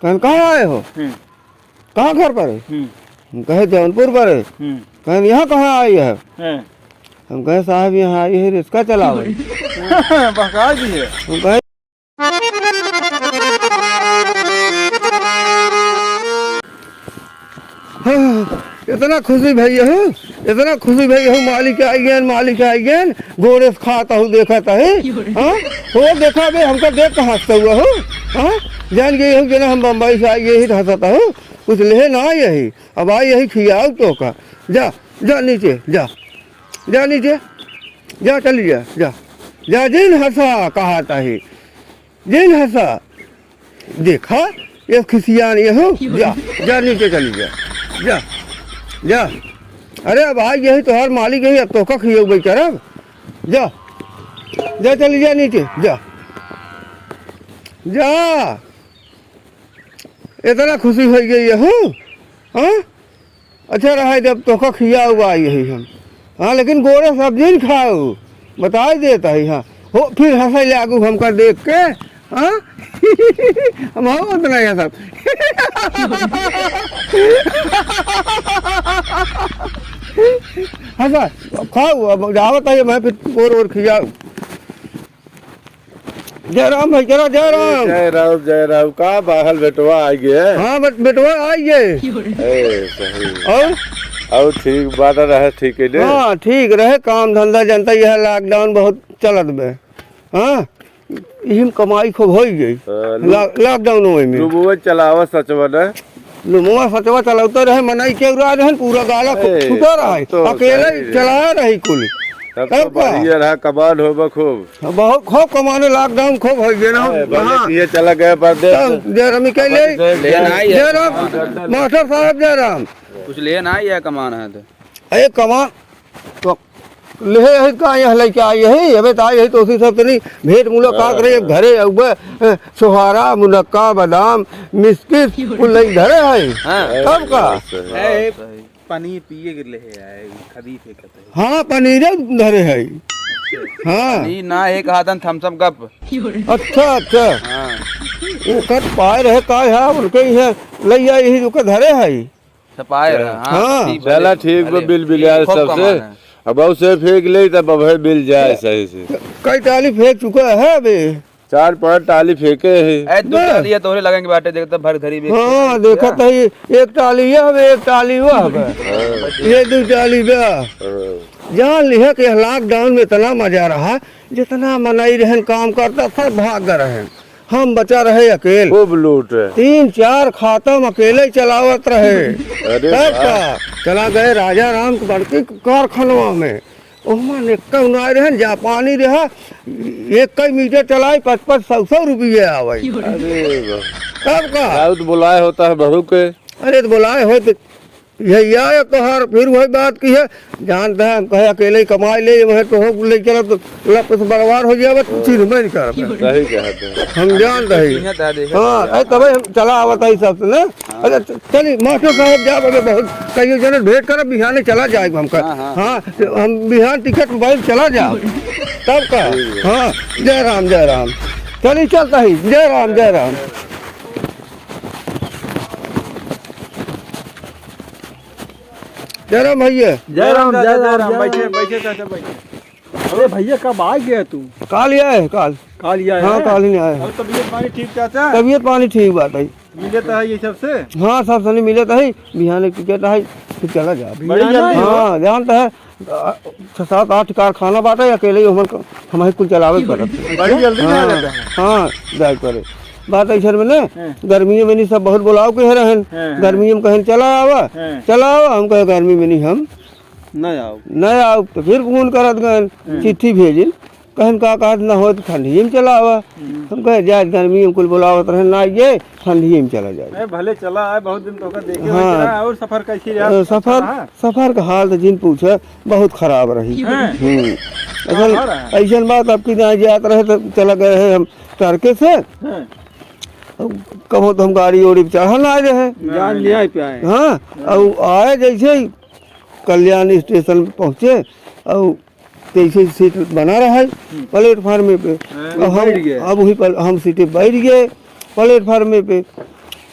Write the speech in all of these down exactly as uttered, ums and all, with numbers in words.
कहन, "कहाँ आए हो? हम्म। कहाँ घर पर है?" हम्म। हम कहे, "जौनपुर पर है।" हम्म। कहन, "यहाँ कहाँ आई है?" हाँ। हम कहे, "साहब, यहाँ आई है रिक्शा चलावे।" बहका दिए। हम कहे, हाँ, इतना खुशी भई हो, इतना खुशी भई हो, मालिक आइ गएन, मालिक आइ गएन, गोड़े से खात हो, देखत है, हाँ? हो देखा बे, हमका देख के हँसत हुआ हो, हाँ? जान गए हो कि ना हम बम्बई से आइ गए ही, हँसत हो, कुछ लेहे ना आइ ही, अब आइ ही खियाउ तोहका, जा, जा नीचे, जा, जा नीचे, जा, चली जा, जा, जा, जिन हँसा कहत ही, जिन हँसा, देखा, ये खिसियान ये हो, जा, जा नीचे चली जा, जा, जा। अरे अब आइ गए ही तोहार मालिक यही, अब तोहका खियउबे करब, जा, जा चली जा नीचे, जा, जा। इतना खुशी होइ गई ये हो, हाँ? अच्छा रहा, जब तोहका खियाउबा यही हम। हाँ, लेकिन गोड़े सब्जी न खाउ, बताइ देत ही, हाँ। हो, फिर हँसइ लागू हमका देख के, हाँ? हम हो उतना ये सब। हँसा, खाउ, अब आवत ही, मैं फिर गोड़ ओड़ खियाउ। जय राम भाई, जय राम, जय राम। जय राम, जय राम। का बाहर बेटवा आइ गए? हाँ, बे-, बेटवा आइ गए। ए, सही। और? और ठीक बात रहे, ठीक है ने? हाँ, ठीक रहे, काम धंधा जनता यह lockdown बहुत चलत बे। हाँ, इहिम कमाई खूब होइ गई। हाँ, लू-, ला-, lockdown में। लुमुआ चलावा सचवा ना। लुमुआ सचवा चलौते रहे, मनई के उड़ा रहन, पूरा गाला खूब ए, छूटा रहे। तब तो अकेले सही रहे। चला रही कुल। तब तब तो का? बढ़िया रहा, कमान होबा खूब। बहुत खूब कमाने, lockdown खूब होइ गए ना। ए, भले हाँ। पिए चला गए परदेस। तब जय राम के ले। जय राम, मास्टर साहब जय राम। कुछ ले ना आया कमान है तो। अरे कमान तो लेहे यही का यहाँ लेके आई यही, अबे तो आई यही तो उसी सब तनी भेंट मुलाकात रही। अब घरे अउबे, ए, छोहारा, मुनक्का, बादाम, मिस्किट, कुल लई घरे है। हाँ। तब का? ए, पनीर पिए के लेहे आए, खदी फेंकत है। हाँ, पनीरे धरे है। हाँ। पनीर ना, एक हाथन Thums Up गप। अच्छा, अच्छा। हाँ। ओकर पाए रहे का है, उनके ही है, लई आई यही ओकर धरे है। छपाए रहा, हाँ, हाँ। ठीक चला, भले, ठीक बा, भले। मिल मिल जाए खूब सबसे। कमाल है। अब से फेंक ले, तब अब मिल जाए सही से। कई टाली फेंक चुका है अबे? चार पांच टाली फेंके है। ए, दो बस। टाली है, तोहरे लगेंगे बाटे, देखते भर घरी में। हाँ, देखत है, एक टाली ये हवे, एक टाली वो हवे। हाँ। ये दो टाली बा। हाँ। जान लिहे कि lockdown में इतना मजा रहा, जितना मनई रहन काम करता, सब भाग गए रहन। हम बचा रहे अकेल। खूब लूट। तीन चार खाता हम अकेले ही चलावत रहे। अरे तब वाह। का? चला गए राजा राम के बड़की कारखानवा में। ओहमा नेक्का उनाए रहन, जापानी रहा, एक कई मीटर चलाई, पच पच सौ सौ रुपये आवे। अरे वाह। तब का? राउत बुलाए होता है बहू के। अरे तो बुलाए हो तो यही आए तोहार, फिर वही बात की है, जानते हैं, हम कहे अकेले ही कमाई ले, वह तो हो ले चला, तो लप से बर्बाद हो जावे, तो चीज मैं नहीं करब। सही कहत है। हम जानते हैं। हाँ, अरे तबे हम चला आवत है सब से ना। हाँ। अच्छा, च-, चली, मास्टर साहब, जा, अबे बहुत कहियो जने भेंट करब, बिहाने चला जाए हमका। हाँ, हाँ। हाँ, तो हम बिहान टिकट मोबाइल चला जाब। तब का? ठीक है। हाँ, जय राम, जय राम। चली, चलता ही, जय राम, जय राम। जय राम भैया। जय राम, जय राम, जय राम। बैठे, बैठे चाचा, बैठे। अरे भैया, कब आ गया तू? काल ही आए हैं, काल। काल ही आए हाँ, हैं? काल ही आए हैं। और तबीयत पानी ठीक चाचा? तबीयत पानी ठीक बात है। मिले तो है ये सबसे? हाँ, सब सनी मिले तो है। बिहान एक टिकट है, फिर चला जा। बड़ी जल्दी हो। हाँ, जानता है, अ, छः सात आठ कारखाना बाटे, अकेले ही हमन क-, हम ही कुल चलावे के पड़त है। बड़ी जल्दी में आ हाँ, जाता है। हाँ, जाए पड़े। बात ऐसन में ना, हाँ। गर्मी में नहीं सब बहुत बुलाव के रहन। हाँ, हाँ। गर्मी में कहन चला आवा, हाँ। चला आवा, हम कहे गर्मी में नहीं हम ना आओ। ना आओ, तो फिर फोन करत गए, हम्म। चिट्ठी भेजिन, कहन का कहत ना हो तो ठंडिये में चला आवा। हम्म। हम कहे जाए गर्मी में कुल बुलावत रहन ना आइए, ठंडिये में चला जाए। ए, भले चला आए, बहुत दिन तोहका देखे हाँ। हुए ना, और सफर कैसी रहा? अ, सफर, रहा? सफर का हाल तो जिन पूछे, बहुत खराब रही। हाँ। हम्म। हाँ, ऐसन, हाँ रहा। ऐसन बात आपकी जहाँ जात रहे तो चला गए हैं हम टरके से। हाँ। अब कबो तो हम गाड़ी ओड़ी पे चढ़ा ना रहे। जान लिया ही पे आए। हाँ, हाँ। अब आए जैसे ही कल्याण स्टेशन पे पहुँचे और तैसे सीट बना रहा है हम्म। प्लेटफार्म पे। हाँ, अब हम, बैठ गए। अब वहीं पर हम सीटे बैठ गए प्लेटफार्म पे।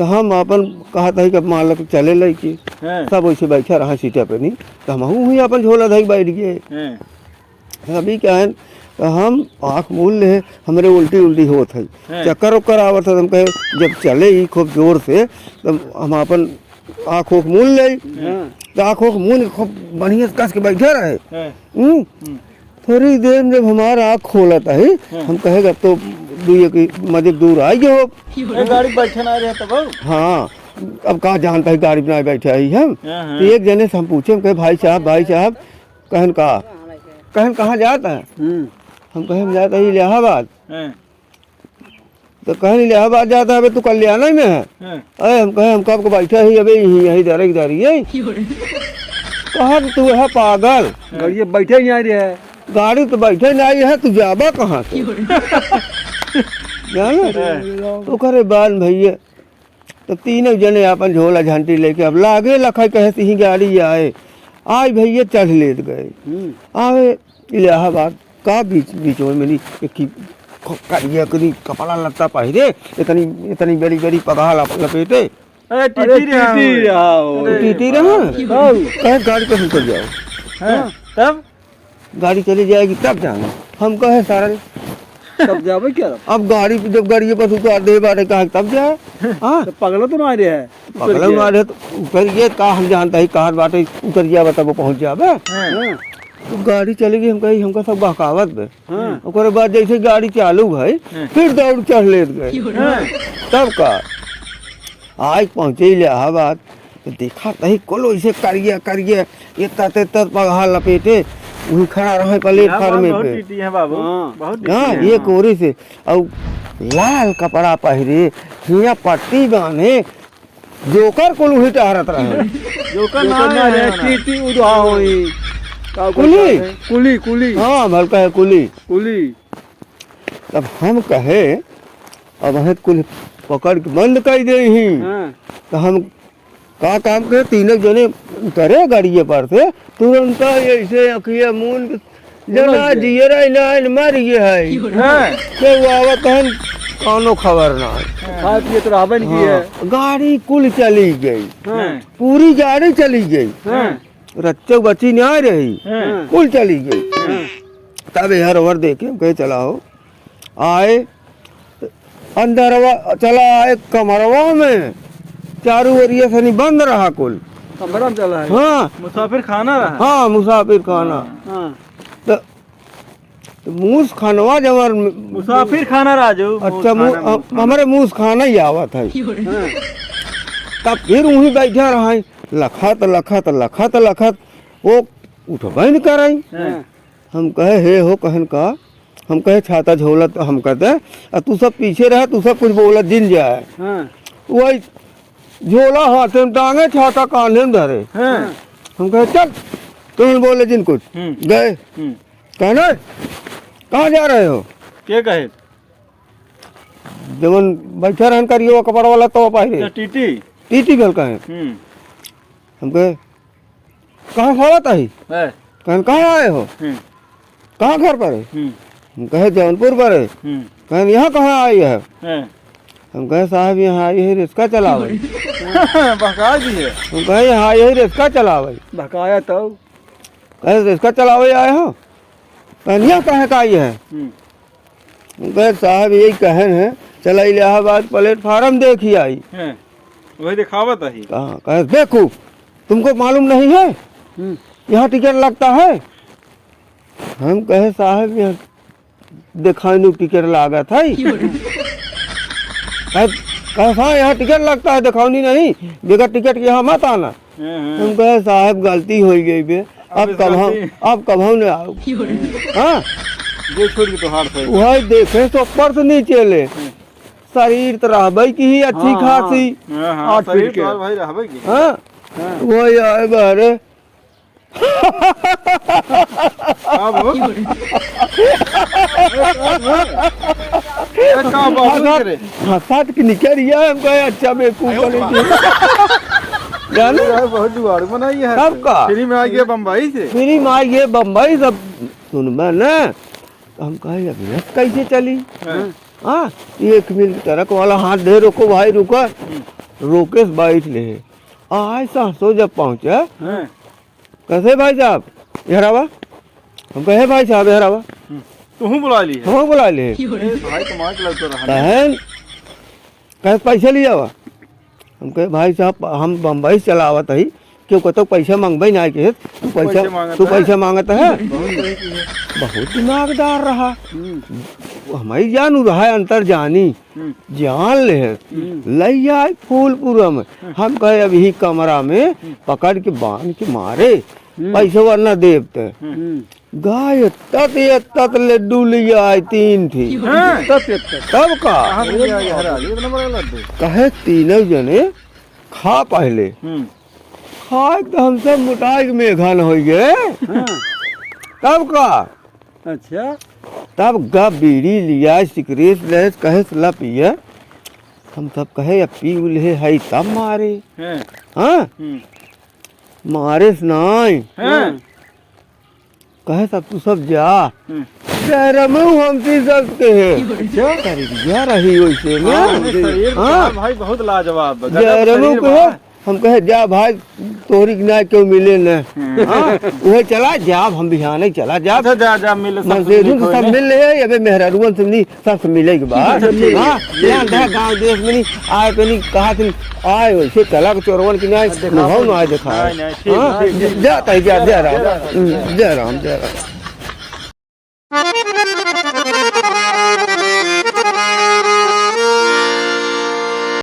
तो हम आपन कहत हई कि अब मान लो कि चले लइके। हैं। सब वैसे बैठे रहा सीटा पे नहीं, तो हम हुई आपन झोला धई बैठ गए। हैं। सभी कहन, तो हम आँख मूल ले, हमरे उल्टी उल्टी होत है, हैं। चक्कर उक्कर आवत है। हम कहे, जब चले ही खूब जोर से, तब हम आपन आँख ओख मूल ले। हैं। तो आँख ओख मूल खूब बढ़िया से कस के बैठे रहे। हैं। हम्म। हम्म। थोड़ी देर में जब हमारा आँख खोलत है, हाँ। हम कहे, "अब तो दुई एक मजे दूर आ गए हो।" ए, गाड़ी बैठे ना रहे तब? हाँ, अब का जानता है गाड़ी में ना बैठे ही हम। हाँ, हाँ। तो एक जने से हम पूछे, हम कहे, "भाई साहब, भाई साहब, कहन का? कहन कहाँ जाता है?" हम्म। हम कहे, "हम जाता है इलाहाबाद।" हाँ। तो कहन, "इलाहाबाद जाता है, अबे तू कल्याण में है?" हाँ। अरे हम कहे, "हम कब को बैठे ही, अबे यहीं, यहीं दरे की दरी है।" कहा कि तू है पागल। हाँ। गाड़ी बैठे ही नहीं रहे। गाड़ी तो बैठे नहीं है, तू जाबा कहाँ से? जाना? हाँ। ओकरे बाद भैया, तो तीनों जने आपन झोला झंटी लेके अब लागे लखा कहे से ही गाड़ी आए। आई भैया चढ़ लेत गए। हम्म। आवे इलाहाबाद का बीच, बीच में मिली एक ही क-, करिया करी कपड़ा लत्ता पहिरे, इतनी, इतनी बड़ी, बड़ी पगहा लप-, लपेटे। अरे, अरे, टीटी रहा टीटी हो। रहा हो। अरे, टीटी रहा? बाप रे। कहे, "गाड़ी पे उतर जाओ।" हाँ, हाँ। तब? गाड़ी चली जाएगी, तब जाना। हम कहे, "सारा।" तब जावे क्या? अब गाड़ी पे, जब गाड़ी पर उतार दे बारे, कहा, "तब जाए?" हाँ? तो पगला तो ना रहे है। पगला ना रहे तो उतर गया, का हम जानता ही, कहाँ बाटे, उतर गया, बता, वो पहुँच जावे। हाँ। हाँ। तो गाड़ी चली गई, हम कही, "हमका सब बहकावत बे।" हाँ। ओकरे बाद जैसे गाड़ी चालू भई, हाँ। फिर दौड़ चढ़ लेत गए। हाँ। तब का? आइ पहुँचे इलाहाबाद, तो देखा तही कुल वैसे करिया, करिया, ये तते तत पगहा लपेटे, वही खड़ा रहे प्लेटफार्म पे। टीटी है बाबू, हाँ। बहुत हाँ, टीटी है। ये कोरी से, और लाल कपड़ा पहिरे, हियाँ पट्टी बांधे, जोकर कुल वही टहरत रहे। जोकर ना जोकर ना है, है, ना। टीटी उदहा होई। का कुली? बोलता है? कुली, कुली। हाँ, भलका है कुली। कुली। तब हम कहे, अब हमें कुल पकड़ के बंद कर दे ही। हाँ। तो हम का काम करे, तीनों जने उतरे गाड़िए पर से, तुरंत ऐसे अखिया मून के, जना उलझ गए। जियरा इलाइन मर गए है। हाँ। के वो आवत हन, कौनो खबर ना है। खाए पिए तो रहबे नहीं किए। हाँ, गाड़ी कुल चली गई। हाँ। पूरी गाड़ी चली गई। हाँ। रच्चो बची ना रही। हाँ। कुल चली गई। हाँ। तब हर ओवर देखे, हम कहे, "चला हो।" आए, अंदरवा चला आए कमरवा में, चारू ओरिया से नहीं बंद रहा कुल। कमरा में चला है। हाँ। मुसाफिर खाना रहा। हाँ, मुसाफिर खाना। हाँ। तो, तो मूस खानवा जवर में मुसाफिर खाना राजू, अच्छा, मूस मू-, खाना, अ-, मूस खाना। हमरे मूस खाना ही आवत है। हाँ। तब फिर वहीं बैठा रहा है, लखत, लखत, लखत, लखत, वो उठबे न करे। हाँ। हम कहे, "हे हो, कहन का?" हम कहे, "छाता झोला तो हम कहते, आ तू सब पीछे रहे, तू सब कुछ बोलत जिन जाए।" हाँ। वही झोला हाथे में टांगे, छाता कान्हे में धरे। हाँ। हम कहे, "चल, तुम बोले जिन कुछ।" हम्म। गए। हम्म। कहना, "कहाँ जा रहे हो?" के कहे? जवन बैठे रहन करिए वो कपड़ा वाला तो पहिरे। अच्छा, टीटी? टीटी भेल कहे। हम्म। हम कहे, "कहाँ से आवत ही?" है। कहन, "कहाँ आए हो?" हम्म। "कहाँ घर पर है?" हम्म। हम कहे, "जौनपुर पर है।" हम्म। कहन, "यहाँ कहाँ आई है?" है। हम कहे, "साहब, यहाँ आई है रिक्शा चलावे।" बहका दी है। हम कहे, "यहाँ आई है रिक्शा चलावे।" बहकाया तो। कहे, "रिक्शा चलावे आए हो?" कहन, "यहाँ कहाँ का आई है?" हम्म। हम कहे, "साहब, यही कहन है, चला इलाहाबाद प्लेटफार्म देखी आई।" हैं, वही दिखावत ही। कहाँ? कहे, "बेवकूफ, तुमको मालूम नहीं है? हम्म। यहाँ टिकट लगता है।" हम कहे, "साहब, यहाँ देखावनी टिकट लागत है।" कहे, कहे, "हाँ, यहाँ टिकट लगता है, देखावनी नहीं, बगैर टिकट के यहाँ मत आना।" हम्म, हम्म। हम कहे, "साहब, गलती हो गई बे, अब अब इस कबहू, गलती अब कबहू न आओ।" हाँ? जो छोड़ के तो हाथ है। वही देखे से ऊपर से नीचे ले। हम्म। शरीर तो रहबे की ही अच्छी हाँ, खासी। हाँ, हाँ, आठ शरीर फीट के। तो और भाई रहबे की। हाँ? हाँ। वही आए बारे। का बाबू? ए, का बाबू हंसत, रे? हंसत के निकल गया, हम कहे, "अच्छा, बेवकूफ बने के।" जाने? यार, बहुत जुगाड़ बनाई है। तब का? फ्री में आ गया बम्बई से। फ्री में आ गया बम्बई से। सुनबे ना, तो हम कहे, "अब ये कैसे चली?" हाँ। हाँ, एक मिनट, ट्रक वाला हाथ धरे, "रुको भाई, रुको।" हम्म। रोकेस बैठ ले है। आए सासो जब पहुँचे, हाँ। कैसे भाई साहब, इधर आवा। हम कहे, "भाई साहब, इधर आवा।" हम्म। तुहूँ बुला ली है? हम बुला ले। ए, भाई, तुम्हारे के लग तो रहा नहीं। कहे, कहे, "पैसा ले आवा।" हम कहे, "भाई साहब, हम बम्बई से चलावत हई, केहू कतौ पैसा मांगबे ना के, तू पैसा, पैसे मांगत तू है। पैसा मांगत है?" बहुत सही की है। बहुत दिमागदार रहा। हम्म। वो हमारी जानू रहा है, अंतर जानी। हम्म। जान ले है। हम्म। लई आए फूलपुरा में। हम्म। हम कहे, "अब यही कमरा में हम्म। पकड़ के बांध के मारे, हम्म। पैसे वरना देब ते।" हम्म। गाय तत ये तत लड्डू ले आए तीन ठी। हाँ। तत ये तत। तब का? कहाँ से ले आए हराज? इतना बड़ा लड्डू। कहे तीनों जने खा पहले। हम्म। खाए तो हम सब मोटाई के मेघा न होइ गए। हाँ। तब का? अच्छा। तब गा बीड़ी लिया, सिगरेट ले, कहे से ला पिए। हम सब कहे, "अब पी उल्हे है, तब मारे।" हाँ। हाँ? हम्म। मारे से नाई। हाँ। कहे, "तब तू सब जा।" हम्म। जयरामू हमसे सब कहे। अच्छा। अरे, जा रही वैसे में। हाँ, ये शरीर हाँ। भाई बहुत लाजवाब बा। गजब जयरामू शरीर कहे, बा। हम कहे, "जा भाई, तोहरी के ना केहू मिले न।" हम्म। हाँ, उहे चला जाब, हम बिहाने चला जाब। अच्छा, जा, जा, मिले, सबसे मन से मिले सब कोई। मिल ले, अबे मेहरारुअन से मिली, सबसे मिले के बाद। अच्छा, ठीक है, हाँ, ठीक, यहाँ ठीक। गाँव देश में नहीं, आए पे नहीं, कहा से आए, वैसे चला के चोरवन की नहीं, देखा मुँह ना आए देखा। नहीं, नहीं, ठीक, हाँ, ठीक, ठीक। जा, जा, जा, जय राम। जय राम। हम्म, जय राम, जय राम।